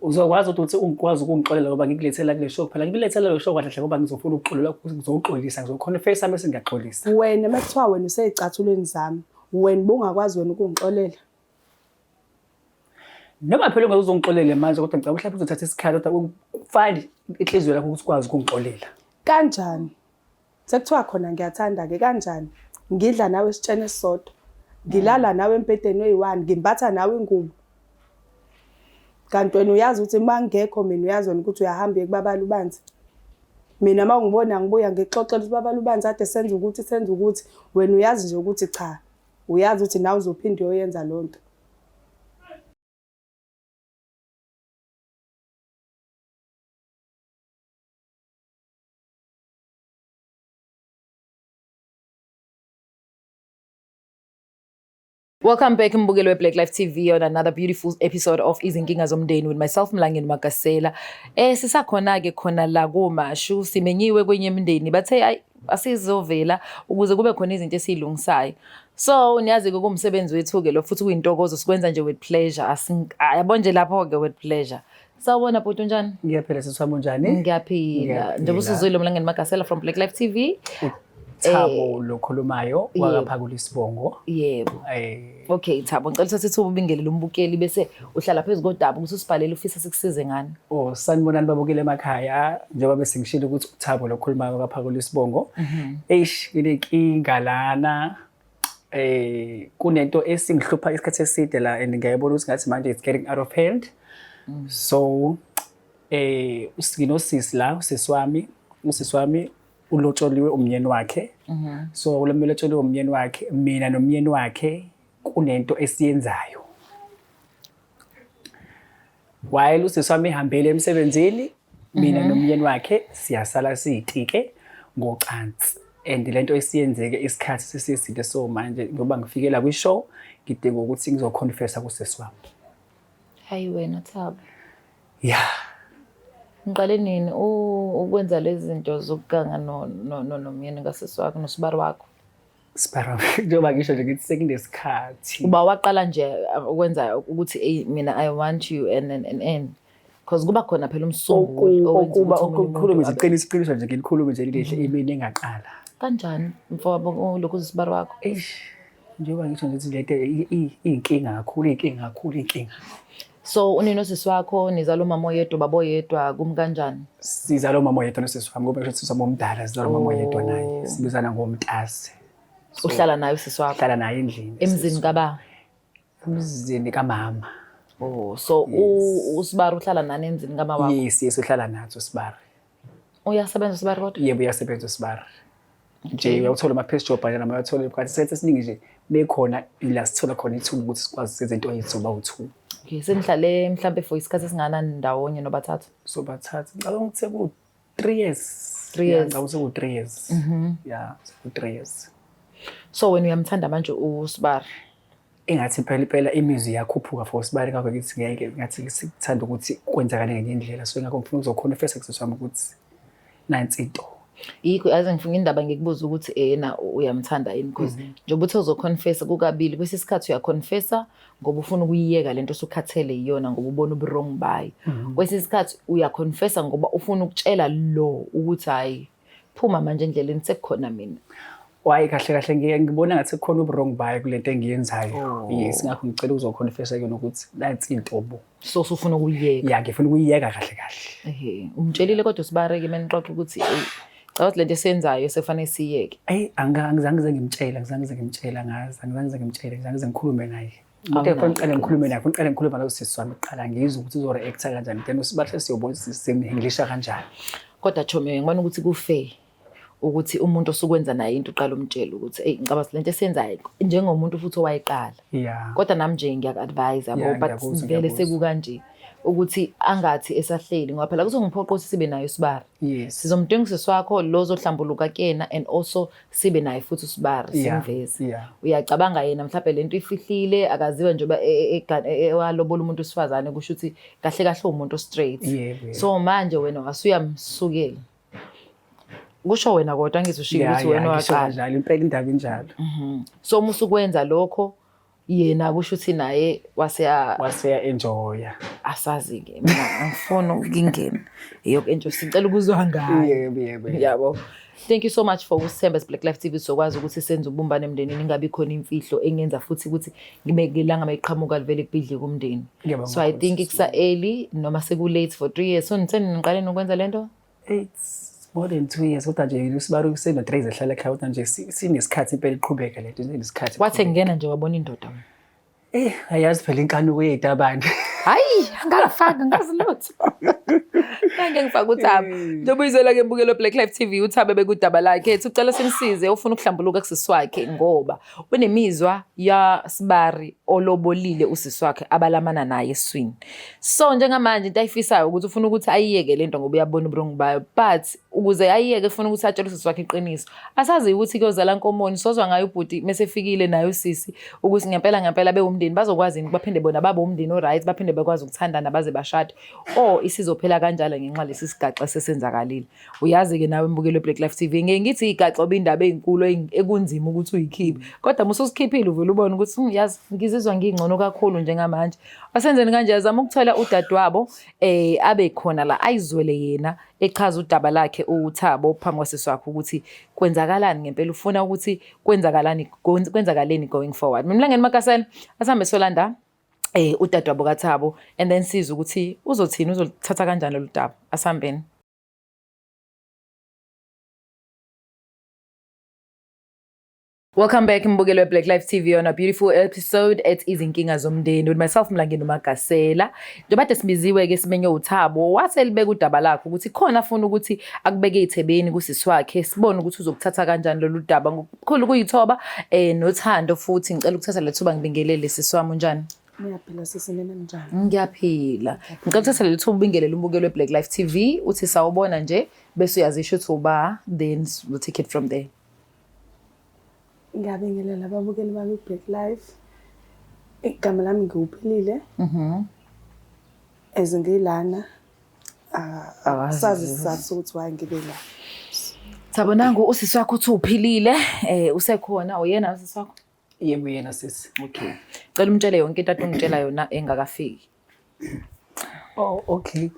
Uzokwazi ukuthi ungikwazi ukungixolela ngoba ngikulethela kule show phela ngikulethela le show kahle hle ngoba ngizofuna ukuxolela ngizoxolisa ngizokhona face sami sengiyaxolisa. Wena uma kuthiwa wena usey'cathulweni zami, wena ubungakwazi wena ukungixolela? Noma phela ungeke uzongixolele manje kodwa ngicabanga mhlawumbe uzothatha isikhathi kodwa find inhliziyo yakho ukuthi ukwazi ukungixolela. Kanjani? Sekuthiwa khona ngiyathanda-ke kanjani? Ngidla nawe esitsheni esisodwa. Ngilala nawe embhedeni oyi-one, ngimbatha nawe ingubo. Kanti wena uyazi ukuthi uma ngingekho mina uyazi wena ukuthi uyahamba uye kubaba Lubanzi. Mina uma ungibona ngibuya ngikuxoxela ukuthi baba Lubanzi kade senza ukuthi senza ukuthi, wena uyazi nje ukuthi cha, uyazi ukuthi nawe uzophinde uyoyenza leyo nto. Welcome back mbukeli we-Black Life TV on another beautiful episode of Izinkinga Zomndeni with myself Mlangeni Magasela. Sisakhona ke khona la koMashu simenyiwe kwenye imindeni bathe ayi asizovela ukuze kube khona izinto esizilungisayo. So niyazi ke kumsebenzi wethu ke lo futhi kuyintokozo sikwenza nje with pleasure. Yabo nje lapho ke with pleasure. Sawubona bhuti, unjani? Ngiyaphila sisi wami, unjani? Ngiyaphila. Njengoba usuzwile, Mlangeni Magasela from Black Life TV. Thabo lokhulumayo wakaPhakula isibongo. Yebo. Okay Thabo, ngicela uthathe ithuba ubingelele umbukeli bese uhlala phezu kodaba ukuthi usibhalele ufisa sikusize ngani. Oh, sanibonani babukeli emakhaya. Njengoba bese ngishilo ukuthi uThabo lokhulumayo wakaPhakula isibongo. Eish, nginenkinga lana. Kunento esingihlupha isikhathi eside la and ngiyayibona ukuthi ngathi manje it's getting out of hand. So nginosisi la, usisi wami ulotsholiwe umnyeni wakhe. So lo lotsholiwe umnyeni wakhe, mina nomnyeni wakhe kunento esiyenzayo. While usisi wami ehambele emsebenzini, mina nomyeni wakhe siyasala siyitike ngocansi. And lento esiyenzeke isikhathi sesiside, so manje ngoba ngifikela kwi-show ngidinga ukuthi ngizoconfessa kusisi wami. Hayi wena Thabo. Yeah. Ngiqale nini ukwenza lezi zinto zokuganga no no no nomyeni kasisi wakho, nosibari wakho? Sibara, njengoba ngisho nje ngithi sekunesikhathi. Uba waqala nje ukwenza ukuthi, "Ey mina, I want you," and because kuba khona phela umsunguli owenza Okuba ukuthi omunye umuntu ukukhuluma nje iqiniso, iqiniso nje ngilikhulume nje lihle, imini engaqala. Kanjani mfowabo, lokhu usibari wakho? Eish, njengoba ngisho nje ukuthi lento iyinkinga kakhulu, iyinkinga kakhulu, iyinkinga. So unina osisi wakho nizala umama oyedwa, baba oyedwa, kumi kanjani? Sizala umama oyedwa nosisi wami, ngoba ngisho usisi wami omdala, sizala umama oyedwa naye. Sibizana ngomntase. Uhlala naye usisi wakho? Hlala naye endlini. Emzini kaba? Emzini kamama. Oh, so usibari uhlala nani emzini kama wakho? Yes, uhlala nathi usibari. Uyasebenza usibari kodwa? Yebo, uyasebenza usibari. Nje uyawuthola ama-piece job anyana, uyathola phakathi isikhathi esiningi nje bekhona ila sithola khona ithuba ukuthi sikwazi ukwenza into yethu bawu-two. Okay, senihlale mhlambe for isikhathi esingakanani ndawonye nobathathu? So bathathu, ngicabanga ukuthi seku-3 years. 3 Yeah, years. ngicabanga ukuthi seku-3 years. Yeah, seku-3 years. So wena uyamthanda manje usibari? Engathi phela impela imizwa iyakhuphuka for usibari, ngakho ngithi ngeke ngathi sikuthanda ukuthi kwenzakale ngenye indlela, so ingakho ngifuna ukuzokhona first kusisi wami ukuthi nansi into. Yikho yazi ngifuna indaba ngikubuza ukuthi yena uyamthanda yini, because njengoba uthe uzoconfessa kukabili, kwesinye isikhathi uyaconfessa ngoba ufuna ukuyiyeka lento osukhathele yiyona ngoba ubona ubu-wrong bayo. Kwesinye isikhathi uyaconfessa ngoba ufuna ukutshela lo ukuthi hhayi, phuma manje endleleni, sekukhona mina. Wayi kahle kahle ngibona ngathi kukhona ubu-wrong bayo kule nto engiyenzayo. Oh. Yes, ngakho ngicela ukuzoconfessa kuyona ukuthi nansi into bo. So usufuna ukuyiyeka? Ya, ngifuna ukuyiyeka kahle kahle. Ehe, umtshelile kodwa usibareke menixoxa ukuthi eyi, cabanga ukuthi lento esiyenzayo sekufanele siyeke? Eyi, angizange ngize ngimtshele, angizange ngize ngimtshele, angazi, angizange ngize ngimtshele, angizange ngize ngikhulume naye. Into Awunayo efuna ngiqale ngikhulume naye, ngiqale ngikhulume nalo sisi wami kuqala, ngizwe ukuthi uzo-react-a kanjani, then usibahle siyobona ukuthi simhandlisha kanjani. Kodwa chomi, ngibona ukuthi ku-fair ukuthi umuntu osukwenza naye into uqala umtshele ukuthi eyi, ngicabanga ukuthi lento esiyenzayo, njengomuntu futhi owayiqala. Kodwa nami nje ngiyaku-advise yabo, but Ngiyakuzwa, vele ngiyakuzwa. sekukanje ukuthi angathi esahleli, ngoba phela kuzongiphoqa ukuthi sibe naye usibari. Sizomdinga usisi wakho lo ozohlambuluka kuyena and also sibe naye futhi usibari, simveze. Uyacabanga yena mhlawumbe lento ifihlile akaziwa njengoba ewalobola umuntu wesifazane, kusho ukuthi kahle kahle uwumuntu straight. Yebo. So manje wena wasuyamsukela. Kusho wena kodwa angithi ushilo ukuthi wena ngisho waqala. Kanjalo impela, indaba injalo. So uma usukwenza lokho Yena kusho ukuthi naye wase waseya enjoya. Asazi-ke mina angifuni ukungena eyoku-enjoy, sicela ukuzwa ngayo. Yebo, yebo. Yabo. Thank you so much for ukusithemba as Black Life TV, sizokwazi ukuthi senze ubumbano emndenini, ingabi khona imfihlo engenza futhi ukuthi ngilanga mayiqhamuka livele kubhidlike umndeni. Ngiyabonga So I kakhulu, think sisi. kusa early noma seku late for 3 years. So niseniqale nokwenza lento? It's more than 2 years kodwa nje uSibaru useno-3 years ehlala ekhaya, kodwa nje sinesikhathi impela iqhubeka lento, sinesikhathi. Wathi ngena nje wabona indoda wena. Ayazi phela inkanuko yethu abantu. Hayi, angangifaka ngazi lutho. Ngeke ngifake uThabo. Njengoba uyizwela ke mbukelo Black Life TV, uThabo bekudaba lakhe. Ethi ucela simsize, ufuna ukuhlambuluka kusisi wakhe ngoba unemizwa ya Sibari olobolile usisi wakhe abalamana naye eswini. So njengamanje into ayifisayo ukuthi ufuna ukuthi ayiyeke lento ngoba uyabona uburongo bayo, but ukuze ayiyeke ufuna ukuthi atshele usisi wakhe iqiniso. Asazi ukuthi kuyozala nkomoni, sozwa ngayo ubhuti mesefikile naye usisi ukuthi ngempela ngempela bewumndeni bazokwazi yini baphinde bona babe umndeni o-right, baphinde bekwazi ukuthandana baze bashade, or isizophela kanjalo ngenxa lesi sigaxa sesenzakalile. Uyazi-ke nawe mbukelo Black Life TV, ngeke ngithi igaxa oba indaba ey'nkulu ekunzima ukuthi uyikhiphe, kodwa uma ususikhiphile uvele ubone ukuthi yazi ngizizwa ngingcono kakhulu njengamanje. Asenzeni kanje, azama ukuthola udadewabo abe khona la ayizwele yena echaza udaba lakhe uThabo phambi kwasisi wakhe ukuthi kwenzakalani ngempela, ufuna ukuthi kwenzakalani, kwenzakaleni going forward. Mlangeni Makasela, asambe solanda udadewabo kaThabo and then sizwe ukuthi uzothini, uzolithatha kanjani lolu daba. Asihambeni. Welcome back mbukelo Black Life TV on a beautiful episode at Izinkinga Zomndeni with myself Mlangeni Magasela. Njengoba kade sibiziwe ke simenye uThabo, wase libeka udaba lakhe ukuthi khona afuna ukuthi akubeke ezithebeni kusisi wakhe, sibone ukuthi uzokuthatha kanjani lolu daba ngokukhulu kuyithoba nothando. Futhi ngicela ukuthatha lethuba ngibingelele sisi wami, unjani? Ngiyaphila sisi, nina njani? Ngiyaphila. Ngicela ukuthatha leli thuba ubingelele umbukelo weBlack Life TV, uthi sawubona nje bese uyazisho ukuthi uba, then we'll take it from there. Ngiyabingelela ababukeli bami Black Life. Igama lami ngiwuphilile. As ngilana sazi isizathu sokuthi why ngibe la. Thabo, nangu usisi wakho uthi uphilile, usekhona uyena usisi wakho? Yebo yena sisi. Okay. Cela umtshele yonke into atongitshela yona engakafiki. Oh, okay.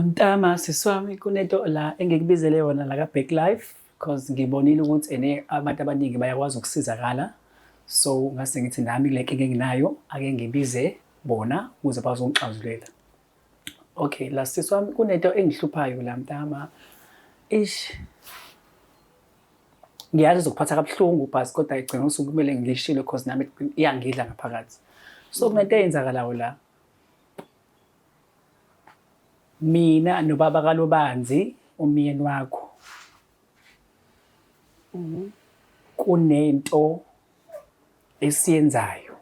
Mntama sisi wami, kunento la engikubizele yona la ka Black Life because ngibonile ukuthi ene abantu abaningi bayakwazi ukusizakala. So ngase ngithi nami kule nkinga enginayo ake ngibize bona ukuze bazongixazululela. Okay, la sisi wami kunento engihluphayo la mntama. Ish. Ngiyazi izokuphatha kabuhlungu but kodwa igcina usuku kumele ngilishilo because nami iyangidla ngaphakathi. So kunento eyenzakalayo la. Mina nobaba kaLobanzi umyeni wakho kunento esiyenzayo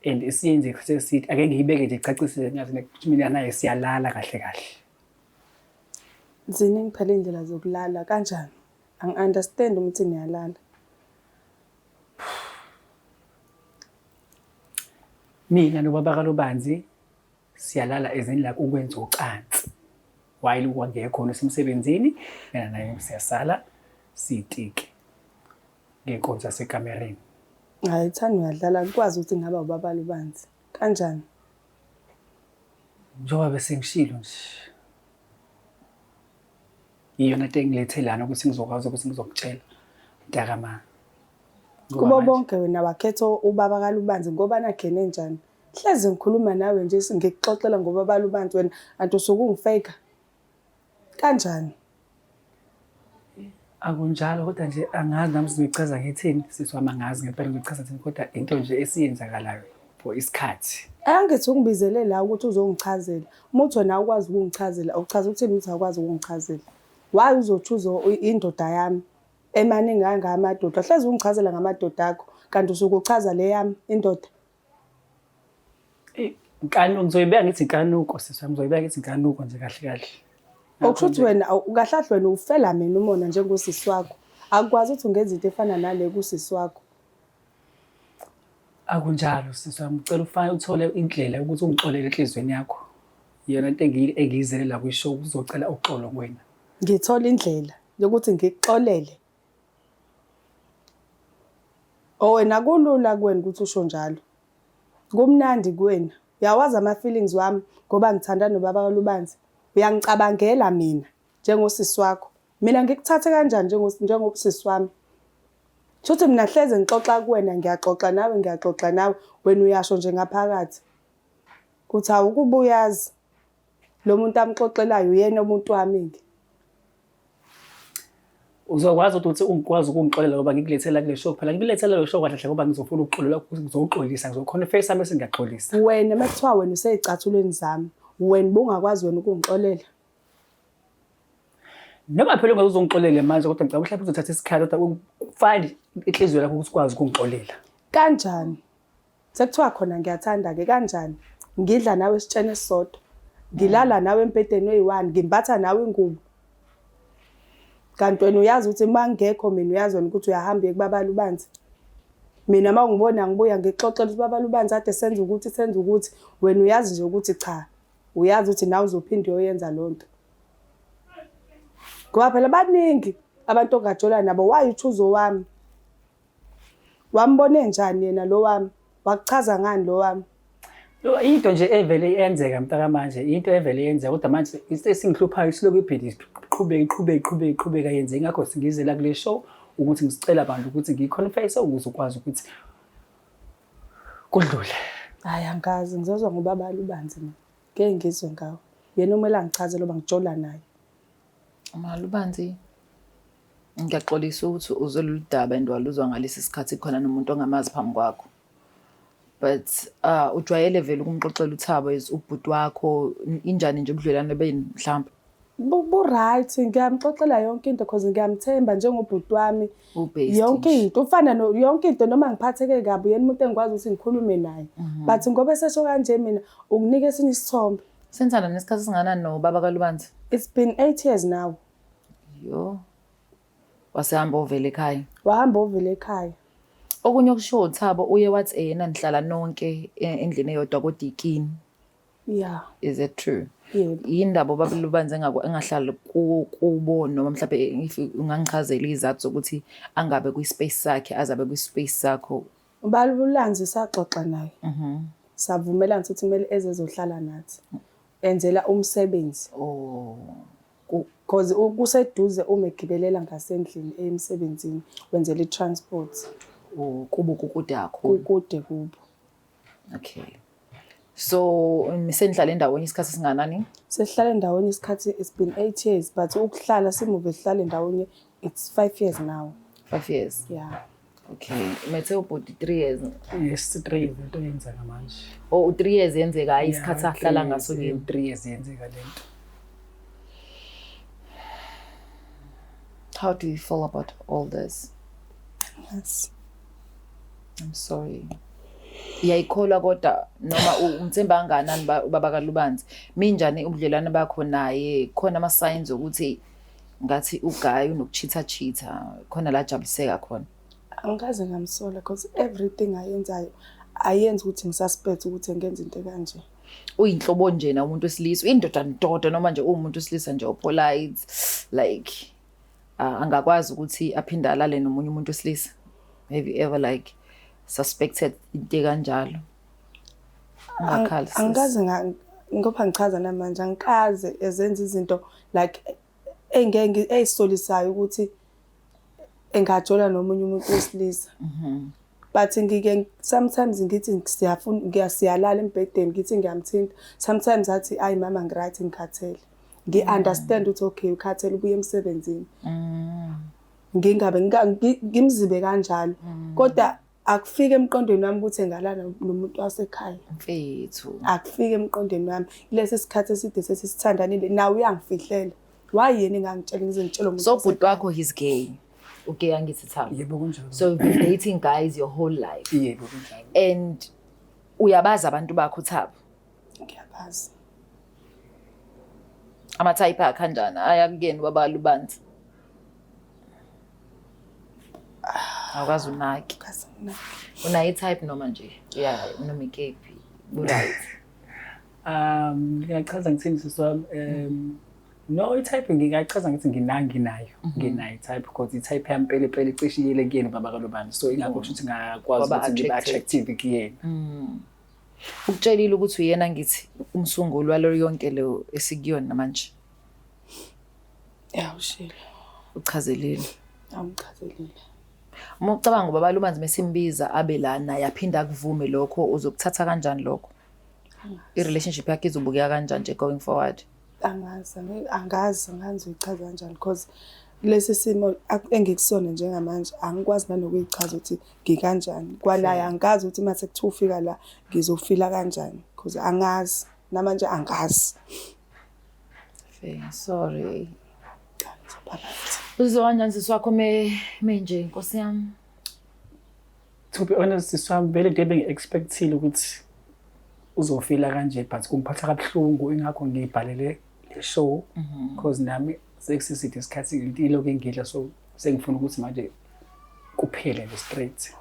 and esiyenze sesithi ake ngiyibeke nje icacisile ngathi ukuthi mina naye siyalala kahle kahle. Ziningi phela iy'ndlela zokulala, kanjani? Angi-understand ukuthi niyalala. Mina nobaba kaLobanzi siyalala ezini la ukwenza ucansi. While kwangekho nasemsebenzini, mina naye siyasala siyitike ngenkonzo yasekamereni. Hhayi Thandi uyadlala, akukwazi ukuthi ngaba ubaba Lubanzi. Kanjani? Njengoba bese ngishilo nje. Iyona into engilethe lana ukuthi ngizokwazi ukuthi ngizokutshela mntakama. Kubo bonke wena wakhetha ubaba kaLubanzi ngoba nakhene njani? Hleze ngikhuluma nawe nje ngikuxoxela ngobaba Lubanzi wena anti usuke ungifake. Kanjani? Akunjalo kodwa nje angazi nami sizoyichaza ngithini sisi wami, angazi ngempela ngizochaza ngithini kodwa into nje esiyenzakalayo for isikhathi. Angithi ungibizele la ukuthi uzongichazela. Uma uthi wena awukwazi ukungichazela, uchaza ukuthini ukuthi awukwazi ukungichazela? Why uzochuza indoda yami emaningi kangaka amadoda? Hlezi ungichazela ngamadoda akho kanti usuke uchaza le yami indoda. Inkanuko ngizoyibeka ngithi inkanuko sisi wami, ngizoyibeka ngithi inkanuko nje kahle kahle. Okusho ukuthi wena kahle kahle wena ufela mina umona njengosisi wakho. Akukwazi ukuthi ungenza into efana nale kusisi wakho. Akunjalo sisi wami, ngicela ufake uthole indlela yokuthi ungixolele enhliziyweni yakho. Iyona into engiyizele la kwi-show ukuzocela uxolo kuwena. Ngithola indlela yokuthi ngikuxolele. O wena kulula kuwena ukuthi usho njalo. Kumnandi kuwena. Uyawazi ama-feelings wami ngoba ngithanda nobaba kaLubanzi. Uyangicabangela mina njengosisi wakho. Mina ngikuthathe kanjani njengosisi wami? Shuthi mina hleze ngixoxa kuwena, ngiyaxoxa nawe, ngiyaxoxa nawe, wena uyasho nje ngaphakathi. Kuthi awukuba uyazi. Lo muntu amxoxelayo uyena umuntu wami-ke. Uzokwazi ukuthi ungikwazi ukungixolela ngoba ngikulethela kule show phela ngikulethela le show kahle hle ngoba ngizofuna ukuxolela ngizoxolisa ngizokhona face sami sengiyaxolisa. Wena uma kuthiwa wena usey'cathulweni zami, wena ubungakwazi wena ukungixolela? Noma phela ungeke uzongixolele manje kodwa ngicabanga mhlawumbe uzothatha isikhathi kodwa find inhliziyo yakho ukuthi ukwazi ukungixolela. Kanjani? Sekuthiwa khona ngiyathanda-ke kanjani? Ngidla nawe esitsheni esisodwa. Ngilala nawe embhedeni oyi-one, ngimbatha nawe ingubo. Kanti wena uyazi ukuthi uma ngingekho mina uyazi wena ukuthi uyahamba uye kubaba Lubanzi. Mina uma ungibona ngibuya ngikuxoxela ukuthi baba Lubanzi kade senza ukuthi senza ukuthi, wena uyazi nje ukuthi cha, uyazi ukuthi nawe uzophinde uyoyenza leyo nto. Ngoba phela baningi abantu ongajola nabo, why u-choose owami? Wambone njani yena lo wami? Wakuchaza ngani lo wami? Into nje evele iyenzeka mntaka manje, into evele iyenzeka kodwa manje esingihluphayo isilokhu ibhidi iqhubeka iqhubeka iqhubeka iqhubeka yenze ingakho singizela kule show ukuthi ngisicela abantu ukuthi ngiyiconfesse ukuze ukwazi ukuthi kudlule. Hayi angikaze ngizozwa ngobaba Lubanzi mina. Ngeke ngizwe ngawo. Yena omele angichazele ngoba ngijola naye. Malubanzi, ngiyaxolisa ukuthi uzwe lolu daba and waluzwa ngalesi sikhathi khona nomuntu ongamazi phambi kwakho. But ujwayele vele ukumxoxela uThabo as ubhuti wakho, injani nje ubudlelwane benu mhlawumbe? Bu-right, ngiyamxoxela yonke into cause ngiyamthemba njengobhuti wami. U-best Yonke nje. into ufana no yonke into noma ngiphatheke kabi uyena umuntu engikwazi ukuthi ngikhulume naye. But ngoba esesho kanje mina unginika esinye isithombe. Senithanda nesikhathi esingakanani nobaba kaLubanzi? It's been 8 years now. Yo. Wasehamba ovela ekhaya. Wahamba ovela ekhaya. Okunye okushiwo uThabo uye wathi yena nihlala nonke endlini eyodwa kodwa ikini. Yeah. Is it true? Yebo. Yindaba ubaba Lubanzi engahlali kubo noma mhlawumbe if ungangichazela izathu zokuthi angabe kwi-space sakhe azabe kwi-space sakho. Ubaba Lubanzi saxoxa naye. Savumelana ukuthi kumele eze ezohlala nathi. Enzela umsebenzi. Oh. Because kuseduze uma egibelela ngasendlini emsebenzini wenzela i-transport. Oh, kubo kukude kakhulu. Kukude kubo. Okay. So senihlale endaweni isikhathi esingakanani? Sesihlale ndawonye isikhathi, it's been 8 years, but ukuhlala simuve sihlale ndawonye it's 5 years now. 5 years. Yeah. Okay. Methe ubhuti 3 years. Yes, 3 years into yenzeka manje. Oh, 3 years yenzeka hayi isikhathi Yeah, ahlala three ngaso years, kini. 3 years yenzeka lento. How do you feel about all this? Yes. I'm sorry. Uyayikholwa kodwa noma umthemba kangakanani ubaba kaLubanzi? Minjani ubudlelwane bakho naye? Khona ama signs ukuthi ngathi uguy unokuchitha chitha, khona la jabuliseka khona. Angikaze ngamsola because everything ayenzayo ayenzi ukuthi ngisuspect ukuthi ngenza into kanje. Uyinhlobo nje na umuntu wesilisa, uyindoda ndoda noma nje uwumuntu wesilisa nje opolite, like angakwazi ukuthi aphinde alale nomunye umuntu wesilisa. Have you ever like suspected into kanjalo? Ungakhali sis. Angikaze ngoba ngichaza namanje angikaze ezenza izinto like engeke eyisolisayo ukuthi engajola nomunye umuntu wesilisa. But ngike sometimes ngithi siyafuna ngiyasiyalala embhedeni ngithi ngiyamthinta, sometimes athi ayi mama ngiright ngikhathele. Ngi-understand ukuthi okay ukhathele ubuye emsebenzini. Ngingabe ngimzibe kanjalo. Kodwa akufike emqondweni wami ukuthi engalala nomuntu wasekhaya. Mfethu. Akufike emqondweni wami. Kulesi sikhathi eside sesisithandanile nawe uyangifihlela. Why yena engangitshela ngize ngitshele umuntu? So bhuti wakho he's gay. Ugay angithi Thabo. Yebo kunjalo. So you've been dating guys your whole life. Yebo kunjalo. And uyabazi abantu bakho Thabo? Ngiyabazi. Ama type akhe kanjani? Aya kuyena ubaba Lubanzi. Awukazi unaki. Kaze nginaki. Unayo i-type noma nje? Yeah, noma ikephi. Right. Ngiyachaza ngithini sisi wami? No, i-type ngingachaza ngithi nginayo. Nginayo i-type because i-type yami impela impela icishe iyele kuyena baba kaLobani. So ingakho kusho ukuthi ngakwazi Waba ukuthi ngibe attracted. attractive kuyena. Ukutshelile ukuthi uyena ngithi umsunguli walo yonke leyo esikuyona manje. Ya ushilo. Uchazelile. Awumchazelile. Uma ucabanga ubaba Lubanzi mesimbiza abe la naye aphinda akuvume lokho uzokuthatha kanjani lokho? I-relationship yakhe izobukeka kanjani nje going forward? Angazi, angazi angazi uyichaza kanjani because lesi simo engikusona njengamanje angikwazi nanokuyichaza ukuthi ngikanjani. Kwanaye angikazi ukuthi mase kuthiwa ufika la ngizofila kanjani because angazi namanje angazi. Fair, sorry. Ngizoba right. Uzizwa kanjani sisi wakho menje Nkosi yami? To be honest, sisi wami vele nje bengi-expectile ukuthi uzofila kanje but kungiphatha kabuhlungu ingakho ngiyibhalele le show because nami sekusiside isikhathi ilokhu engidla so sengifuna ukuthi manje kuphele nje straight.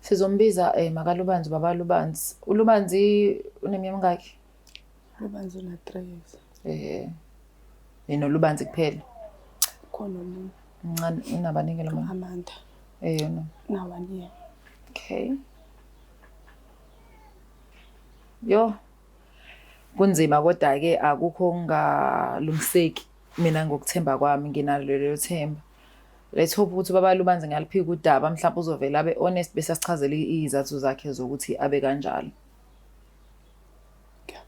Sizombiza makaLubanzi baba Lubanzi. uLubanzi uneminyaka emingaki? Lubanzi una 3 years. NoLubanzi kuphela. Khona omunye. Mncane unabaningi lo mama. Amanda. No. Na 1 year. Okay. Yo. Kunzima kodwa ke akukho okungalungiseki mina ngokuthemba kwami nginalo lelo themba. Let's hope ukuthi baba Lubanzi ngaliphika udaba mhlawumbe uzovela abe honest bese asichazele izathu zakhe zokuthi abe kanjalo.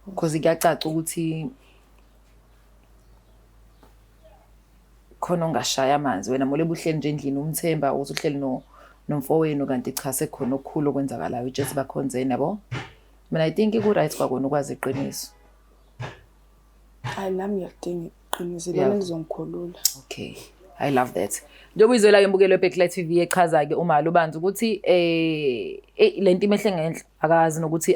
Because kuyacaca ukuthi khona ongashaya amanzi wena mole buhleli nje endlini umthemba ukuthi uhleli no nomfowenu kanti cha sekukhona okukhulu okwenzakalayo ujesu bakhonzeni yabo. Mina I think ku right kwakona ukwazi iqiniso. Hayi nami ngiyalidinga iqiniso ilona elizongikhulula. Okay. I love that. Njengoba izwela ke imbukelo yeBlack TV echaza ke uma Lubanzi ukuthi lento imehle ngenhla akazi nokuthi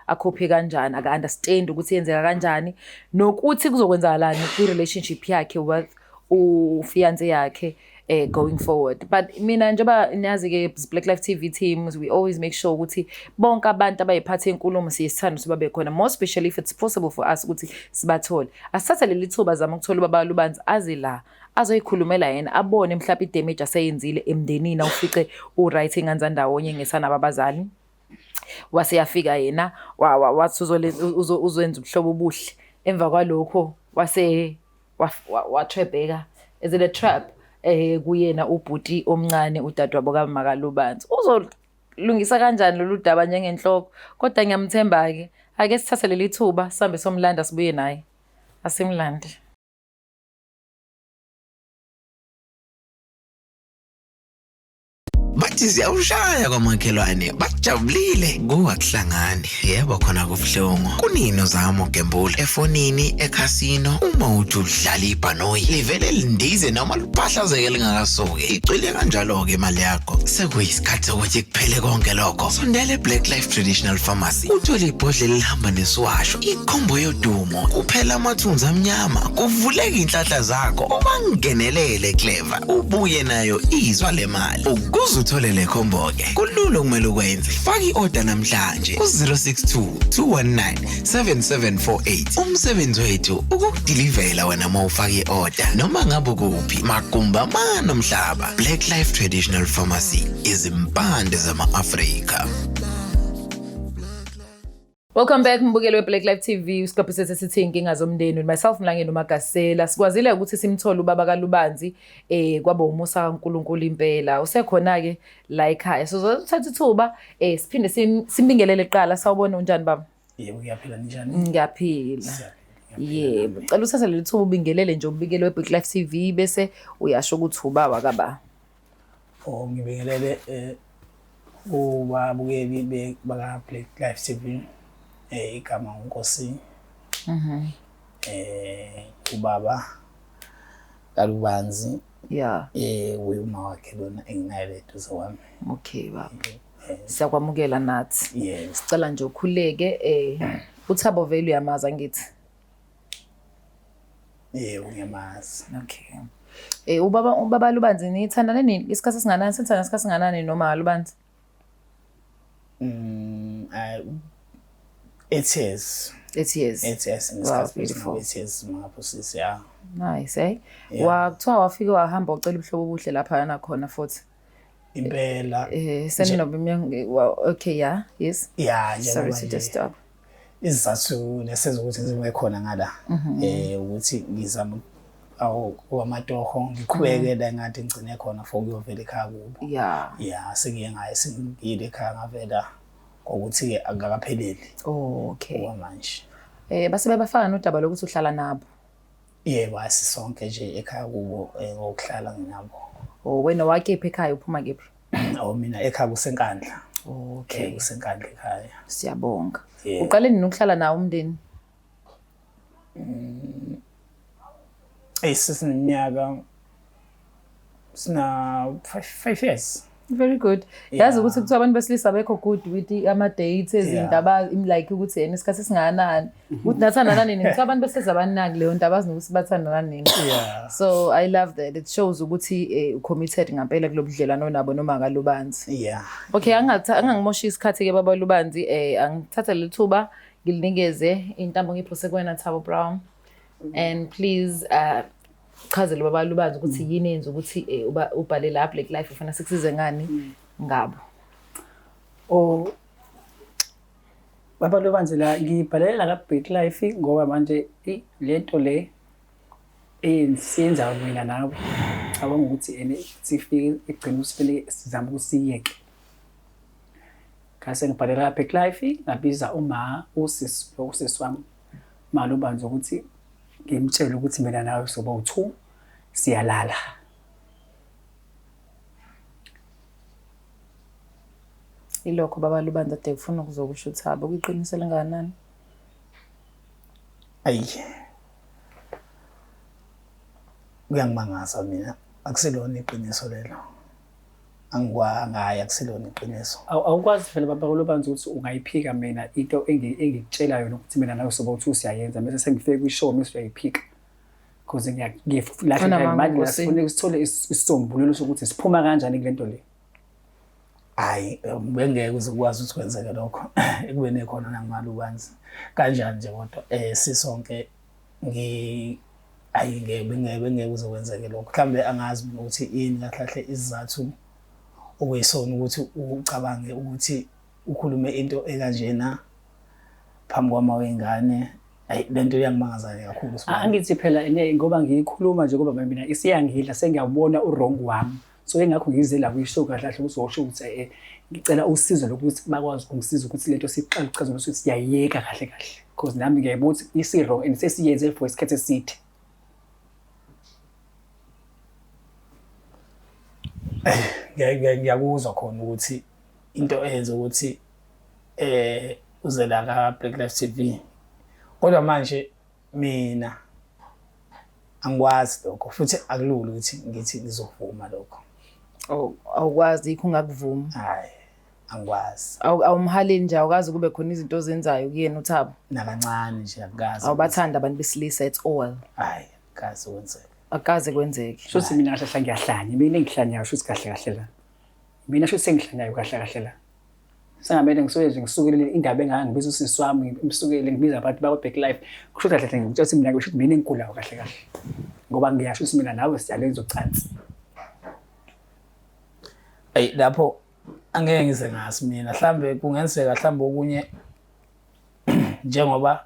akhophe kanjani, aka understand ukuthi yenzeka kanjani nokuthi kuzokwenzakalani kwi relationship yakhe with ufiance yakhe going forward. But mina njengoba niyazi ke Black Life TV teams we always make sure ukuthi bonke abantu abayiphathe inkulumo siyisithanda ukuthi babe khona, more especially if it's possible for us ukuthi sibathole. Asithathe leli thuba zama ukuthola ubaba Lubanzi aze la azoyikhulumela yena abone mhlawumbe idamage aseyenzile emndenini awufice u-right ingane ndawonye ngesanabo abazali. Wase yafika yena wathi uzowenza ubuhlobo obuhle, emva kwalokho wase watrapeka, is it a trap kuyena ubhuti omncane udadewabo kaMakaLubanzi. Uzolungisa kanjani lolu daba njengenhloko? Kodwa ngiyamthemba ke, ake sithathe leli thuba sihambe somlanda sibuye naye. Asimlande. Bathi ziyawushaya kwamakhelwane bajabulile kuwakuhlangani. Yebo khona kubuhlungu. Kunini uzama ukugembula efonini ekhasino uma uthi udlala ibhanoyi livele lindize noma liphahlazeke lingakasuki. Icwile kanjalo-ke imali yakho. Sekuyisikhathi sokuthi kuphele konke lokho. Sondela eBlack Life Traditional Pharmacy uthole ibhodlela elihamba nesiwasho, ikhombo yodumo, kuphela amathunzi amnyama, kuvuleke inhlanhla zakho, ubangenelele clever, ubuye nayo izwa le mali. Ukuze uthole le khombo-ke kulula okumele ukwenze. Faka i-order namhlanje ku-062 219 7748. Umsebenzi wethu ukukudilivela wena uma ufaka i-order noma ngabe ukuphi, magumbi amane omhlaba. Black Life Traditional Pharmacy, izimpande zama-Afrika. Welcome back mbukeli we-Black Life TV. Isiqephu sethu esithi inkinga zomndeni with myself Mlangeni uMagasela. Sikwazile ukuthi simthole ubaba kaLubanzi kwaba umusa kaNkulunkulu impela. Usekhona ke la ekhaya. Sizothatha ithuba siphinde simbingelele kuqala. Sawubona, unjani baba? Yebo, ngiyaphila, ninjani? Ngiyaphila. Yebo, cela uthathe leli thuba ubingelele nje umbikelo we-Black Life TV bese uyasho ukuthi ubaba kaba. Oh, ngibingelele kubabukeli baka Black Life TV. Igama uNkosi. Ubaba kaLubanzi. Uyuma wakhe lona enginaye le eduze kwami. Okay baba. Siyakwamukela nathi. Yebo. Sicela nje ukhuleke uThabo vele uyamazi angithi? Yebo, ngiyamazi. Okay. Ubaba Lubanzi nithandane nini? Isikhathi esinganani? Sithandana isikhathi esinganani noma Lubanzi? 8 years. 8 years. 8 years Wow, ngesikhathi beautiful. 8 years ngapho sisi ya. Nice, eh? Yeah. Wakuthiwa wafike wahamba ucela ubuhlobo obuhle lapha nakhona futhi. Impela. Eh seninobe okay, yeah. Yes. Yeah, Sorry njengoba to nje disturb. Isizathu lesenza ukuthi ngizobe khona ngala ukuthi ngizama awu kwamatoho ngiqhubeke la ngathi ngigcine khona for kuyovela ekhaya kubo. Yeah. Yeah, sengiye ngaye sengiyile ekhaya ngavela ngokuthi ke akakapheleli Oh, okay. okwamanje. Base bebafaka nodaba lokuthi uhlala nabo. Yebo, asisonke nje ekhaya kubo ngokuhlala nginabo. Oh, wena wakephi ekhaya, uphuma kephi? Awu mina ekhaya kuseNkandla. Okay. KuseNkandla ekhaya. Siyabonga. Yeah. Uqale nini ukuhlala nawo umndeni? Sesineminyaka sina 5 years. Very good. Yazi ukuthi kuthiwa abantu besilisa abekho good with ama dates ezinto aba like ukuthi yena isikhathi esingakanani. Ukuthi nathandana nini? Kuthiwa abantu besilisa abanaki leyo nto, abazi nokuthi bathandana nini. So I love that. It shows ukuthi committed ngempela kulobudlelwano nabo noma kalubanzi. Okay, angangimoshi isikhathi ke baba Lubanzi, angithathe leli thuba ngilinikeze intambo ngiphose kuwena Thabo Brown. And please chazele baba Lubanzi ukuthi yini enza ukuthi ubhale la Black Life ufuna sikusize ngani ngabo. Oh baba Lubanzi la ngibhalela ka Black Life ngoba manje lento le ensiyenza mina nawe cabanga ukuthi ene sifike egcina usifele sizama ukusiyeke. Ngase ngibhalela Black Life ngabiza uma usisi usisi wami Malubanzi ukuthi ngimtshele ukuthi mina nawe soba u2 siyalala. Ilokho baba Lubanzi ade kufuna ukuzokusho uThabo kuyiqiniso lengakanani? Ayi. Kuyangimangaza mina, akusilona iqiniso lelo. Angikwangayi akusilona iqiniso. Awukwazi phela baba Lubanzi ukuthi ungayiphika mina into engikutshela yona ukuthi mina nawe soba u2 siyayenza bese sengifike kwishow mase uyayiphika. Because ngiyafuna manje sifuna sithole isisombululo sokuthi siphuma kanjani kulento le. Hayi bengeke uzokwazi ukuthi kwenzeke lokho ekubeni khona nanguMalubanzi kanjani nje kodwa sisonke ayi ngeke uzokwenzeke lokho. Mhlambe angazi mina ukuthi yini kahle kahle isizathu okuyisona ukuthi ucabange ukuthi ukhulume into ekanjena phambi kwama wengane. Ayi lento iyangimangaza kakhulu. Angithi phela ngoba ngiyikhuluma nje ngoba mina isiyangidla sengiyabona uwrong wami. So engakho ngize la kwishow kahle kahle uzosho ukuthi ngicela usizo lokuthi bakwazi ukungisiza ukuthi lento siqale uchaza ukuthi siyayeka kahle kahle because nami ngiyayibona ukuthi isi wrong and sesiyenze for isikhathi eside. Ngiyakuzwa khona ukuthi into eyenza ukuthi uze la ka Black Life TV kodwa manje mina angikwazi lokho futhi akulula ukuthi ngithi ngizovuma lokho. Oh, awukwazi yikho ungakuvuma? Hayi, angikwazi. Awumhaleli nje, awukazi kube khona izinto ozenzayo kuyena uThabo? Nakancane nje akukazi. Awubathanda abantu besilisa at all? Hayi, akukazi kwenzeke. Akukaze kwenzeke. Shuthi mina kahle kahle ngiyahlanya, mina engihlanyayo shuthi kahle kahle la. Mina shuthi sengihlanyayo kahle kahle la. Sengamele ngisuke nje ngisukele indaba engaka ngibiza usisi wami ngimsukele ngibiza abantu bakwa Black Life. Kusho kahle kahle ngikutshela ukuthi mina ngisho mina engigulayo kahle kahle. Ngoba ngiyasho ukuthi mina nawe siyalenza ucansi. Ayi lapho angeke ngize ngazi mina mhlambe kungenzeka mhlambe okunye njengoba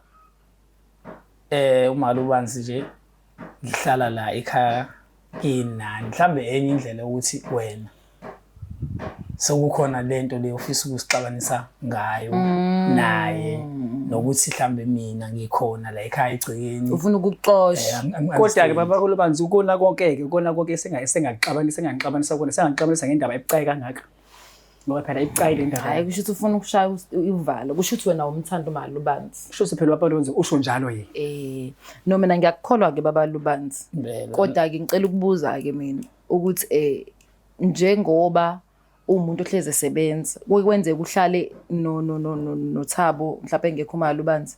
uMalubanzi nje ngihlala la ekhaya kinani mhlambe enye indlela ukuthi wena sekukhona lento le ofisa ukusixabanisa ngayo naye nokuthi mhlambe mina ngikhona la ekhaya egcekeni ufuna ukuxosha. Kodwa ke baba Lubanzi ukona konke ke ukona konke sengaxabanisa sengaxabanisa kona sengaxabanisa ngendaba ebucayi kangaka. Ngoba phela ibucayi le ndaba. Hayi kusho ukuthi ufuna ukushaya uvalo, kusho ukuthi wena umthanda uMalubanzi. Kusho ukuthi phela baba Lubanzi usho njalo yena. No mina ngiyakukholwa ke baba Lubanzi. Kodwa ke ngicela ukubuza ke mina ukuthi njengoba umuntu ohleze esebenza kwenzeka uhlale no no no noThabo mhlawumbe engekho uMalubanzi?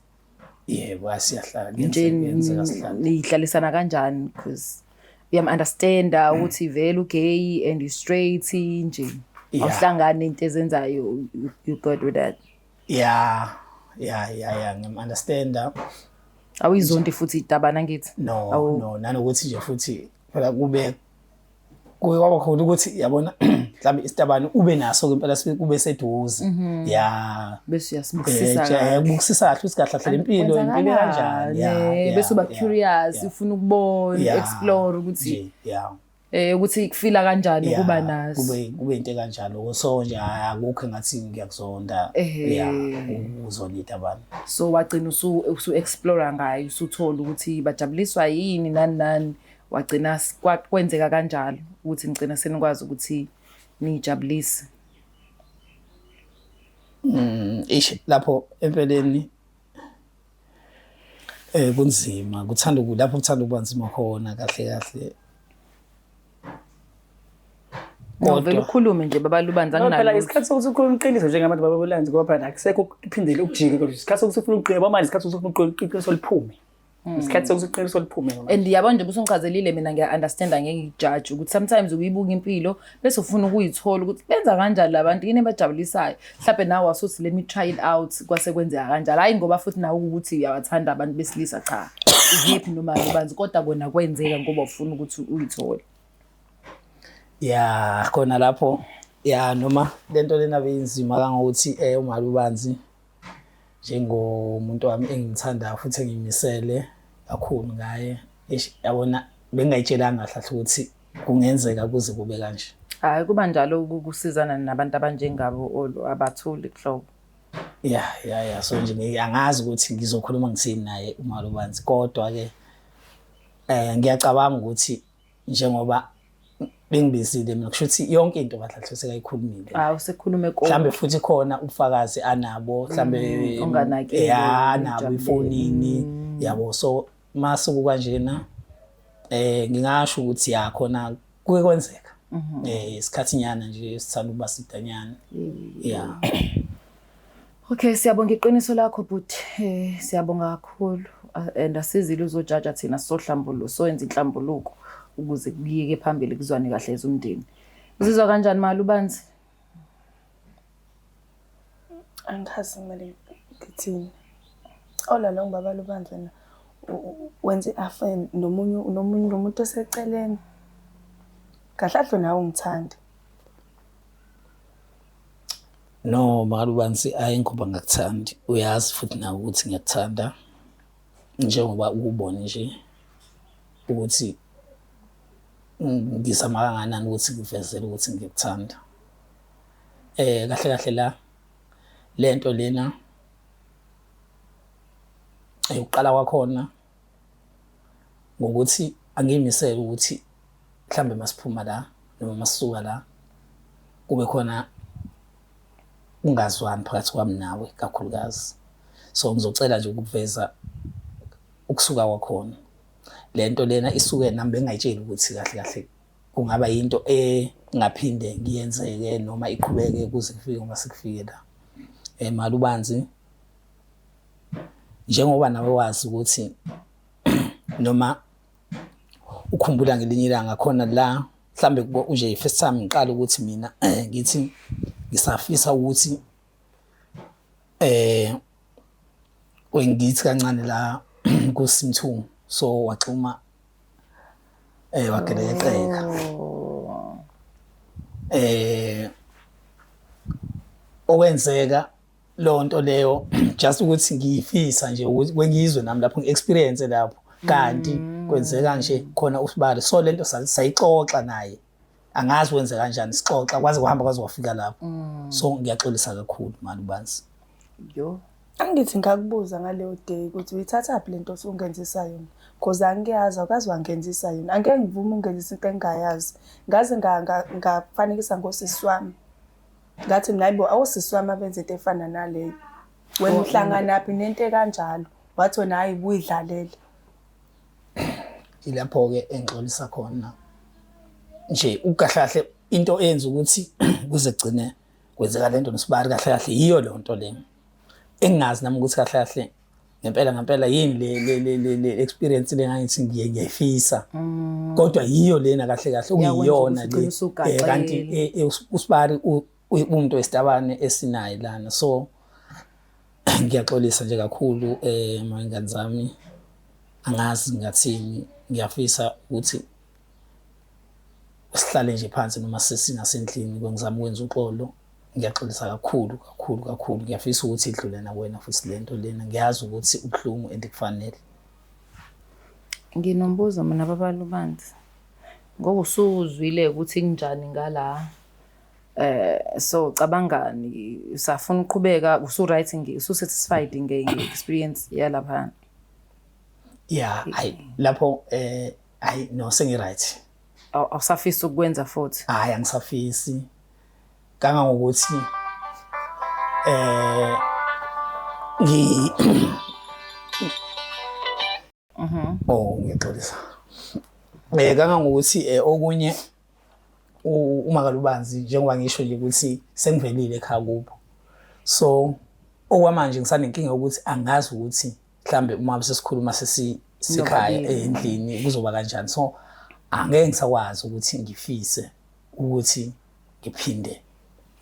Yebo, asiyahlala nje kuyenzeka sihlale. Nihlalisana kanjani because uyam understand ukuthi vele ugay and you straight nje. Awuhlangani into ezenzayo, you good with that? Yeah. ya ya ya ngiyam-understanda. Awuyizondi futhi itabana ngithi? No. Awu. No, nanokuthi nje futhi phela kube kuke kwaba khona ukuthi yabona mhlawumbe isitabane ube naso ke impela kube seduze ya. Bese uyasibukisisa Eh, kahle. ubukisisa kahle ukuthi kahle kahle lempilo impilo kanjani ya. Eh, Ya, bese uba ya, curious, ya. ufuna ukubona, Ya, explore ukuthi nje, ya. ukuthi kufila kanjani Ya, ukuba naso. Kube into ekanjalo, so nje hhayi, akukho engathi ngiyakuzonda. Ehhe. Ya, uzona itabane. So wagcina usu explore ngayo, usuthola ukuthi bajabuliswa yini nani nani, wagcina kwenzeka kanjalo ukuthi nigcina senikwazi ukuthi nijabulise. Ish, lapho empeleni kunzima, kuthanda lapho kuthanda ukuba nzima khona kahle kahle. No, vele ukhulume nje baba Lubanzi, No, phela anginalutho. isikhathi sokuthi ukhulume iqiniso njengabantu baba Lubanzi, ngoba phela akusekho ukuphindela ukujika, kodwa isikhathi sokuthi ufuna ukuqina manje, isikhathi sokuthi ufuna ukuqina iqiniso liphume. Isikhathi sokuthi iqiniso liphume manje. And yabo nje usungichazelile mina, ngiya-understand, angeke ngikujaje ukuthi sometimes uyibuka impilo bese ufuna ukuyithola ukuthi benza kanjani la bantu, yini ebajabulisayo. Mhlawumbe nawe wasuthi let me try it out, kwase kwenzeka kanjalo. Hhayi ngoba futhi nawe ukuthi uyabathanda abantu besilisa, cha, u-happy noma Lubanzi, kodwa kona kwenzeka ngoba ufuna ukuthi uyithole. Ya, khona lapho ya, noma lento lena beyinzima kangokuthi uMalubanzi njengomuntu wami engimthandayo futhi engimisele kakhulu ngaye, eish, yabona bengingayitshelanga kahle kahle ukuthi kungenzeka kuze kube kanje. Hhayi, kuba njalo kusizana nabantu abanjengabo abathuli kuhlobo. Ya, ya, ya, so nje angazi ukuthi ngizokhuluma ngithini naye uMalubanzi, kodwa ke ngiyacabanga ukuthi njengoba bengibizile mina, kusho ukuthi yonke into kahle kahle sekayikhulumile. Hawu, usekhulume konke. Mhlambe futhi khona ubufakazi anabo, mhlambe Onganakile, ya, anabo ujabulile. efonini yabo. So mase kukanjena ngingasho ukuthi ya, khona kuke kwenzeka. Isikhathi nyana nje sithanda ukuba sidanyana. Ya. Okay, siyabonga iqiniso lakho bhuti. Siyabonga kakhulu. And asizile uzojaja thina, sohlambuluko, soyenza inhlambuluko ukuze kuyike phambili kuzwane kahle ezumndeni. Uzizwa kanjani Malubanzi? Angazi kumele ngithini. Ola lo baba Lubanzi wena wenze i-affair nomunye nomuntu oseceleni. Kahle kahle nawe ungithanda. No, Malubanzi, ayi ngoba ngakuthandi. Uyazi futhi nawe ukuthi ngiyakuthanda. Njengoba ukubona nje ukuthi ngizama kangakanani ukuthi ngivezele ukuthi ngiyakuthanda. Kahle kahle la lento lena ukuqala kwakhona ngokuthi angiyimisele ukuthi mhlambe masiphuma la noma masisuka la kube khona ungazwani phakathi kwami nawe kakhulukazi. So ngizocela nje ukuveza ukusuka kwakhona. Lento lena isuke nami bengayitsheli ukuthi kahle kahle kungaba yinto engaphinde ngiyenzeke noma iqhubeke kuze kufike ngoba sekufike la. Malubanzi, njengoba nawe wazi ukuthi noma ukhumbula ngelinye ilanga khona la mhlambe nje first time ngiqala ukuthi mina ngithi ngisafisa ukuthi wengithi kancane la kuSimthungu, so waxhuma wagelekeqeka. Okwenzeka lonto leyo just ukuthi ngiyifisa nje ukuthi kwengizwe nami lapho ngi-experience lapho, kanti kwenzeka nje khona usibali. So lento sayixoxa naye, angazi wenze kanjani, sixoxa kwaze kuhamba kwaze kwafika lapho. So ngiyaxolisa kakhulu Malubanzi. Yo. Angithi ngakubuza ngaleyo day ukuthi uyithathaphi lento osungenzisa yona, because angiyazi, awukazi wangenzisa yona. Angeke ngivume ungenzisa into engingayazi. Ngaze ngafanekisa ngosisi wami. Ngathi mina hayibo, awusisi wami abenza into efana naleyo. Wena uhlanganaphi nento ekanjalo? Wathi wena hayi, buyidlalele. Ilapho-ke engixolisa khona nje ukahle kahle into eyenza ukuthi kuze kugcine kwenzeka lento nosibari kahle kahle yiyo le nto le engingazi nami ukuthi kahle kahle ngempela ngempela yini le experience le ngangithi ngiyayifisa, kodwa yiyo lena kahle kahle okuyiyona le. Kanti usibari umuntu wesitabane esinaye lana, so Ngiyaxolisa nje kakhulu mayingane zami. Angazi ngingathini, ngiyafisa ukuthi sihlale nje phansi noma sesingasendlini ngizama ukwenza uxolo. Ngiyaxolisa kakhulu kakhulu kakhulu. Ngiyafisa ukuthi idlule nakuwena futhi le nto lena. Ngiyazi ukuthi ubuhlungu and kufanele. Nginombuzo mina baba Lubanzi. Ngoba usuzwile ukuthi kunjani ngala so cabangani usafuna ukuqhubeka usu right nge usu satisfied nge experience yalapha? Yeah, hayi lapho hayi no sengi right. Awusafisi ukwenza futhi? Hayi angisafisi. Kangangokuthi ngi Oh ngiyaxolisa. Kangangokuthi okunye uma kalubanzi njengoba ngisho nje ukuthi sengivelile ekhaya kubo. So okwamanje ngisanenkinga ukuthi angazi ukuthi mhlambe uma sesikhuluma sesisekhaya endlini kuzoba kanjani. So angeke ngisakwazi ukuthi ngifise ukuthi ngiphinde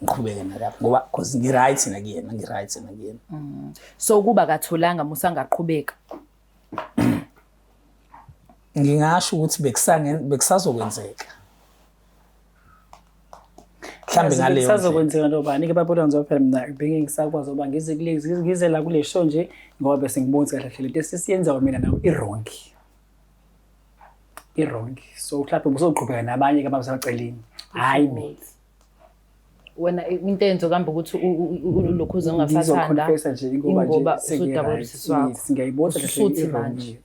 ngiqhubeke nalapho ngoba because ngi-right nakuyena, ngi-right nakuyena. So kuba katholanga musangaqhubeka. Ngingasho ukuthi bekusazokwenzeka. Mhlambe ngaleyo kusazokwenzeka nobani ke babona ngizophela mina bengeke ngisakwazi ngoba ngize kule ngize la kule show nje ngoba bese ngibona kahle kahle lento esisiyenzayo mina nawe i-wrong. I-wrong. So mhlawumbe kuzoqhubeka nabanye ke abasaceleni. Hayi mina. Wena into enzo kambe ukuthi lokhu uzongasathanda. Ngizoconfessa nje ingoba nje usudabula usisi wakho. Ngiyayibona kahle Usuthi manje.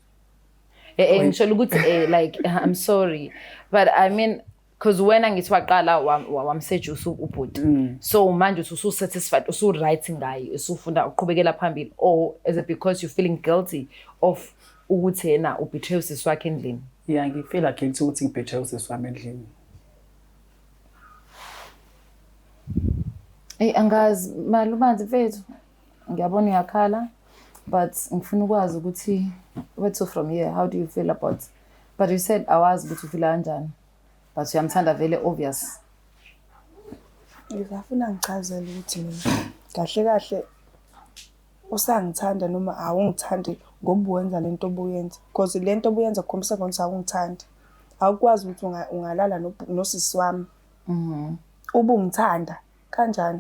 Ngisho ukuthi like I'm sorry but I mean because wena ngithi waqala wamseduce ubhuti. So manje usu satisfied usu right ngaye usufuna uqhubekela phambili or is it because you feeling guilty of ukuthi yena ubetray usisi wakhe endlini? Yeah, ngifeel guilty ukuthi ngibetray usisi wami endlini. Hey angazi malubanzi mfethu ngiyabona uyakhala but ngifuna ukwazi ukuthi where to from here, how do you feel about, but you said awazi ukuthi ufila kanjani but uyamthanda vele obvious. Ngisafuna ngichazele ukuthi mina kahle kahle usangithanda noma awungithandi ngoba uwenza lento obuyenza, because lento obuyenza kukhombisa ukuthi awungithandi. Awukwazi ukuthi ungalala nosisi wami. Ubungithanda kanjani?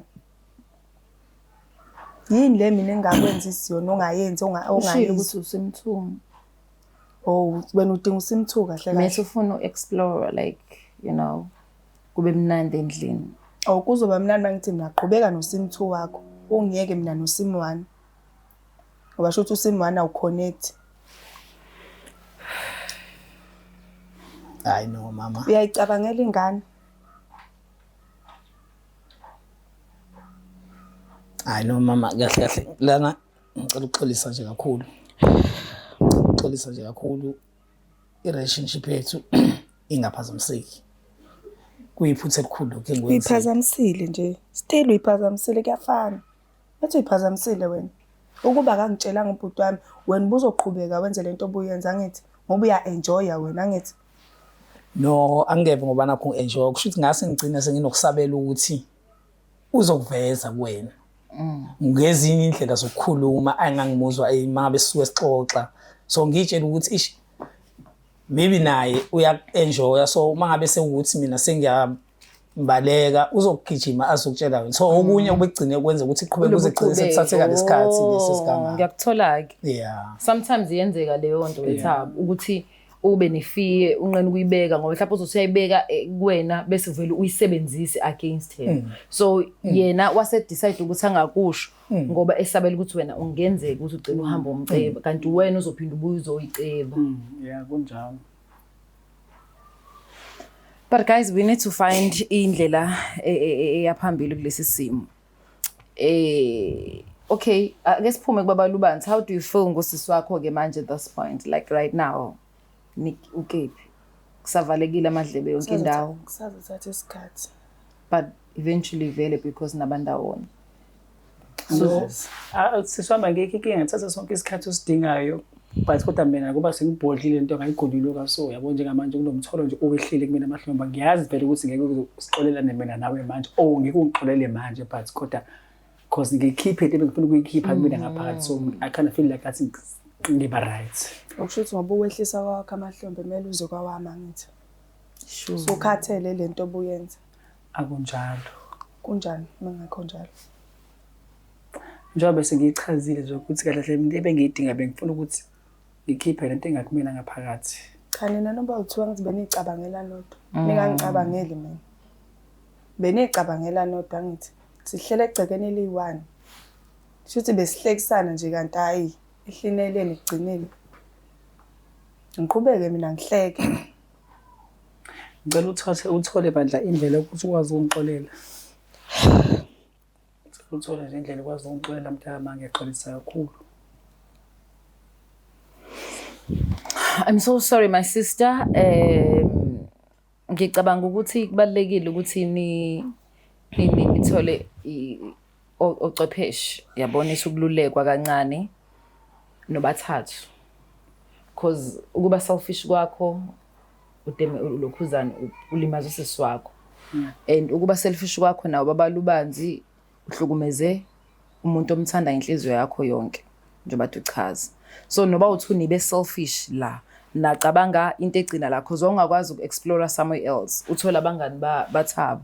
Yini le mina engingakwenzisi yona ongayenzi Ushilo ukuthi usimthu. Oh, wena udinga usimthu kahle kahle. Mase ufuna uexplore like you know kube mnandi endlini. Oh, kuzoba mnandi mangithi mina qhubeka nosim 2 wakho. Ungiyeke mina nosim 1. Ngoba sho ukuthi usim 1 awuconnect. Hayi no mama. Uyayicabangela ingane. Hayi no mama, kahle kahle lana ngicela ukuxolisa nje kakhulu. Ukuxolisa nje kakhulu i-relationship yethu ingaphazamiseki. Kuyiphutha elikhulu lokhu engikwenzile. Uyiphazamisile nje. Still uyiphazamisile kuyafana. Bathi uyiphazamisile wena. Ukuba akangitshelanga ubhuti wami, wena ubuzoqhubeka wenze lento obuyenza angithi ngoba uya-enjoya wena angithi. No, angeke ngoba nakho ngi-enjoy. Kusho ukuthi ngase ngigcine senginokusabela ukuthi uzokuveza kuwena. Ngezinye indlela zokukhuluma engangimuzwa uma besuke sixoxa. So ngiyitshela ukuthi ish maybe naye uya-enjoya, so uma ngabe sekuwukuthi mina sengiyambaleka uzokugijima azokutshela wena. So okunye ubegcine kwenza ukuthi iqhubeke kuze kugcine sekuthatheka lesikhathi lesi esigangaka. Ngiyakuthola-ke. Yeah. Sometimes iyenzeka leyo nto Thabo ukuthi ube nefiye unqena ukuyibeka ngoba mhlawumbe uzothi uyayibeka kuwena bese vele uyisebenzise against him. So yena wase decide ukuthi angakusho ngoba esabela ukuthi wena ungenzeka ukuthi ugcine uhamba umceba kanti wena uzophinda ubuye uzoyiceba. Yeah, kunjalo. But guys, we need to find indlela eyaphambili kulesi simo. Okay, ake siphume kubaba Lubanzi. How do you feel ngosisi wakho ke manje at this point, like right now? Nick ukephi? Kusavalekile amadlebe yonke indawo. Kusazothatha isikhathi. But eventually vele because nabandawonye. So sisi wami angekho inkinga, ngithatha sonke isikhathi osidingayo. But kodwa mina kuba sengibhodlile into angayigulile kaso yabo njengamanje kunomtholo nje owehlile kumina amahlombe. Ngiyazi vele ukuthi ngeke usixolelane mina nawe manje or ngeke ungixolele manje but kodwa Because ngiyikhiphe into ebengifuna ukuyikhipha kumina ngaphakathi, so I kind of feel like athi ngiba right. Okusho ukuthi ngoba uwehlisa kwakho amahlombe, kumele uze kwawami, angithi? Sure. Sukhathele lento obuyenza. Akunjalo. Kunjani mangakho njalo? Njengoba bese ngiyichazile nje ukuthi kahle kahle into ebengiyidinga, bengifuna ukuthi ngikhiphe lento engakumina ngaphakathi. Cha, nina noba uthiwa ngithi beniyicabangela nodwa. Ningangicabangeli mina. Beniyicabangela nodwa, angithi? Sihlele egcekeni eliyi-one. Shuthi besihlekisana nje, kanti hhayi, ihlineleni ekugcineni. Ngiqhubeke mina ngihleke. Ngicela uthathe uthole bandla indlela yokuthi ukwazi ukungixolela. Ngicela uthole nje indlela ukwazi ukungixolela, mntaka, ngiyaxolisa kakhulu. I'm so sorry, my sister. Ngicabanga ukuthi kubalulekile ukuthi nithole ocwepheshe, yabona, ukululekwa kancane nobathathu. Because ukuba selfish kwakho udeme lokhuzana ulimaza usisi wakho. And ukuba selfish kwakho nawo babalubanzi uhlukumeze umuntu omthanda ngenhliziyo yakho yonke, njengoba uchaza. So noba uthi nibe selfish la, nacabanga into egcina la, cause wawungakwazi uku-explore somewhere else, uthole abangani baThabo.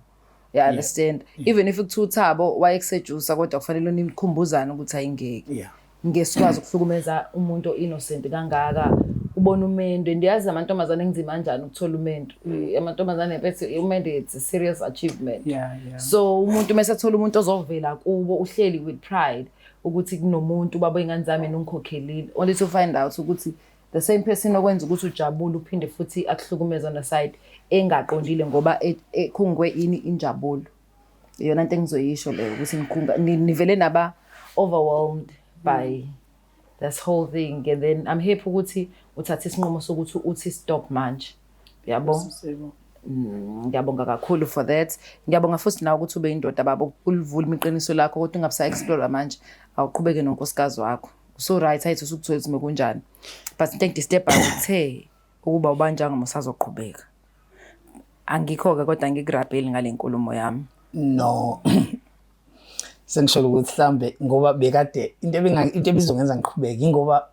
You understand? Even if kuthiwa uThabo wayekusejusa, kodwa kufanele nikhumbuzane ukuthi ayingeke. Ngeke sikwazi ukuhlukumeza umuntu o-innocent kangaka. Ubona umendo, ndiyazi amantombazane kunzima kanjani ukuthola umendo. Amantombazane mfethu, umendo, it's a serious achievement. So umuntu mase ethola umuntu ozovela kubo, uhleli with pride ukuthi kunomuntu babo ingane zami nongikhokhelile, only to find out ukuthi the same person okwenza ukuthi ujabule uphinde futhi akuhlukumeze on the side engaqondile, ngoba ekhungwe ini injabulo. Iyona into engizoyisho leyo, ukuthi ngikhunga nivele naba overwhelmed by this whole thing, and then I'm happy ukuthi uthathe isinqumo sokuthi uthi stop manje, yabo. Sebo. Ngiyabonga kakhulu for that. Ngiyabonga futhi nawe ukuthi ube indoda, baba, ukulivula iqiniso lakho, kodwa ungabe sa-explore manje, awuqhubeke nonkosikazi wakho. So right, ayithi usukuthola ukuthi kunjani. But into engidisturb-ayo, uthe ukuba ubanjanga usazoqhubeka. Angikho-ke, kodwa angikurabheli ngale nkulumo yami. No, sengisholo ukuthi mhlambe ngoba bekade into ebizongenza ngiqhubeke, ingoba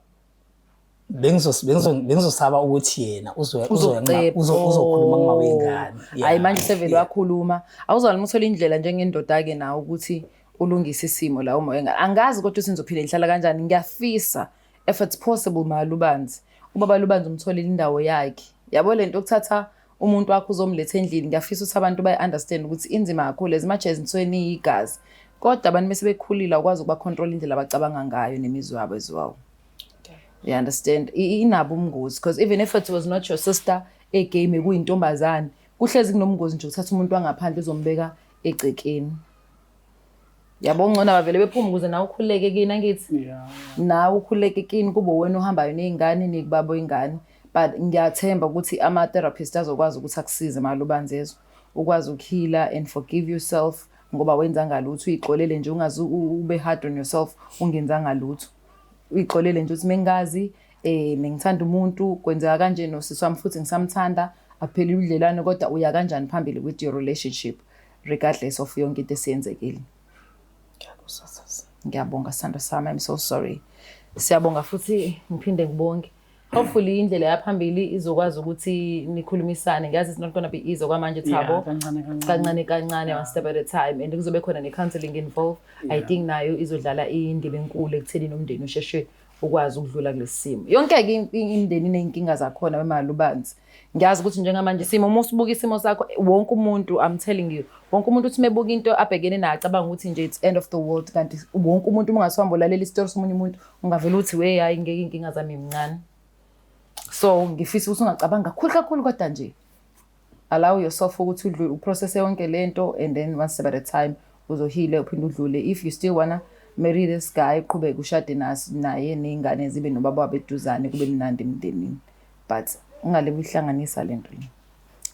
bengizosaba ukuthi yena Uzokuceba. uzokhuluma kuma wengane. Hayi, manje sevele wakhuluma, awuzwani uma uthola indlela njengendoda-ke nawe ukuthi ulungise isimo la uma wengane. Angazi kodwa ukuthi nizophila nihlala kanjani. Ngiyafisa, if it's possible, Malubanzi, ubaba Lubanzi umtholele indawo yakhe, yabo, lento yokuthatha umuntu wakho uzomletha endlini. Ngiyafisa ukuthi abantu bayi-understand ukuthi inzima kakhulu, as much as nisuke niyigazi, kodwa abantu bese bekhulile, awukwazi ukuba-control indlela abacabanga ngayo nemizwa yabo as well, you understand? Inabo ubungozi, because even if it was not your sister egame, kuyintombazane, kuhlezi kunomngozi nje ukuthatha umuntu wangaphandle uzombeka egcekeni, yabo. Ngcono bavele bephume ukuze nawe ukhululeke kini, angithi? Yeah. Nawe ukhululeke kini, kube wena ohambayo ney'ngane, nikubabo ingane. But ngiyathemba ukuthi ama-therapist azokwazi ukuthi akusize, Malubanzezo, ukwazi ukuheala and forgive yourself, ngoba wenzanga lutho. Uyixolele nje, ungaze ube hard on yourself ungenzanga lutho. Uyixolele nje ukuthi mengazi bengithanda umuntu, kwenzeka kanje nosisi wami, futhi ngisamthanda, aphelile ubudlelwane, kodwa uya kanjani phambili with your relationship regardless of yonke into esiyenzekile. Ngiyakuzwa, sisi. Ngiyabonga, sithando sami. I'm so sorry. Siyabonga futhi, ngiphinde ngibonge. Hopefully indlela yaphambili izokwazi ukuthi nikhulumisane. Ngiyazi it's not gonna be easy okwamanje, Yeah, Thabo. Kancane kancane. Kancane kancane, one step at a time, and kuzobe khona ne-counselling involved. I think nayo izodlala indima enkulu ekuthenini umndeni usheshe ukwazi ukudlula kulesi simo. Yonke-ke imindeni iney'nkinga zakhona, wemalubanzi. Ngiyazi ukuthi njengamanje isimo, uma usibuka isimo sakho, wonke umuntu, I'm telling you, wonke umuntu uthi mebuka into abhekene nayo acabanga ukuthi nje it's end of the world, kanti wonke umuntu uma ungasuhamba ulalela isitori somunye umuntu, ungavele uthi, "We, hayi ngeke, iy'nkinga zami mncane." So ngifisa ukuthi ungacabanga kakhulu kakhulu, kodwa nje allow yourself ukuthi udlule, uprocesse yonke lento, and then one step at a time uzoheala, uphinde udlule. If you still wanna marry this guy, uqhubeke ushade naye, ney'ngane zibe nobaba wabo eduzane, kube mnandi emndenini, but ungalebi uyihlanganisa le nto le,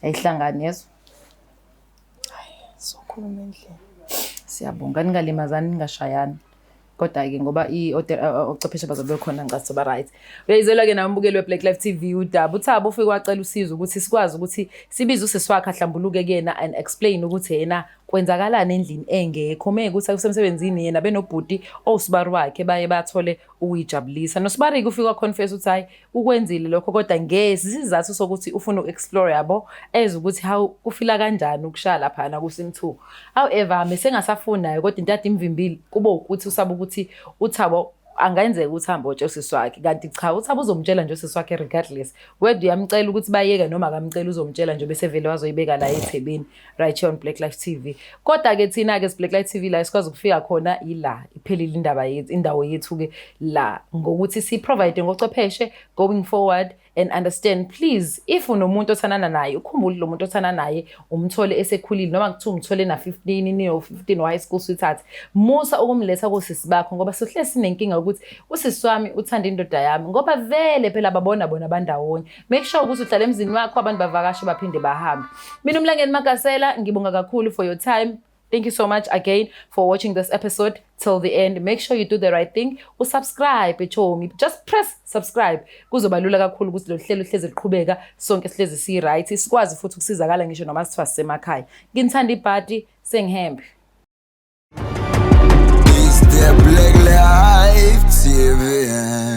ayihlangani, yezwa? Sokhuluma endlini. Siyabonga. Ningalimazani, ningashayani. Kodwa-ke ngoba ochwepheshe bazobe bekhona, ngicathi soba right. Uyayizwela-ke nawe umbukeli we-Black Life TV udaba. UThabo ufike wacela usizo ukuthi sikwazi ukuthi sibize usisi wakhe ahlambuluke kuyena and explain ukuthi yena kwenzakalani endlini engekho. Uma ukuthi akusemsebenzini yena benobhuti owusibari wakhe baye bathole ukuyijabulisa. Nosibari-ke ufike wa-confess ukuthi hhayi, ukwenzile lokho, kodwa ngesizathu sokuthi ufuna uku-explore, yabo, eze ukuthi how kufila kanjani ukushaya laphana ku-sim 2. However, mesengasafuni naye, kodwa into ade imvimbile kube ukuthi usaba ukuthi uThabo angenzeka ukuthi ahambe otshela usisi wakhe, kanti cha, uThabo uzomtshela nje usisi wakhe regardless whether uyamcela ukuthi bayeke noma akamcela, uzomtshela nje bese vele wazoyibeka la ethebeni right here on Black Life TV. Kodwa-ke thina-ke Black Life TV, la sikwazi ukufika khona ila iphelile indaba yethu, indawo yethu-ke la ngokuthi si-provide ngochwepheshe going forward. And understand, please, if unomuntu othandana naye, ukhumbule lo muntu othandana naye umthole esekhulile, noma kuthiwa umthole na-15, niyo-15, high school sweetheart, musa ukumletha kosisi bakho, ngoba sihlezi sinenkinga ukuthi usisi wami uthanda indoda yami, ngoba vele phela babona bona bandawonye. Make sure ukuthi uhlala emzini wakho, abantu bavakashe baphinde bahambe. Mina uMlangeni Magasela, ngibonga kakhulu for your time. Thank you so much again for watching this episode till the end. Make sure you do the right thing. Usubscribe, chomi. Just press subscribe. Kuzoba lula kakhulu ukuthi lo hlelo hlezi liqhubeka, sonke sihlezi si right. Sikwazi futhi ukusizakala ngisho noma sithiwa sisemakhaya. Nginithanda ibhadi, sengihembe. It's the Black Life TV.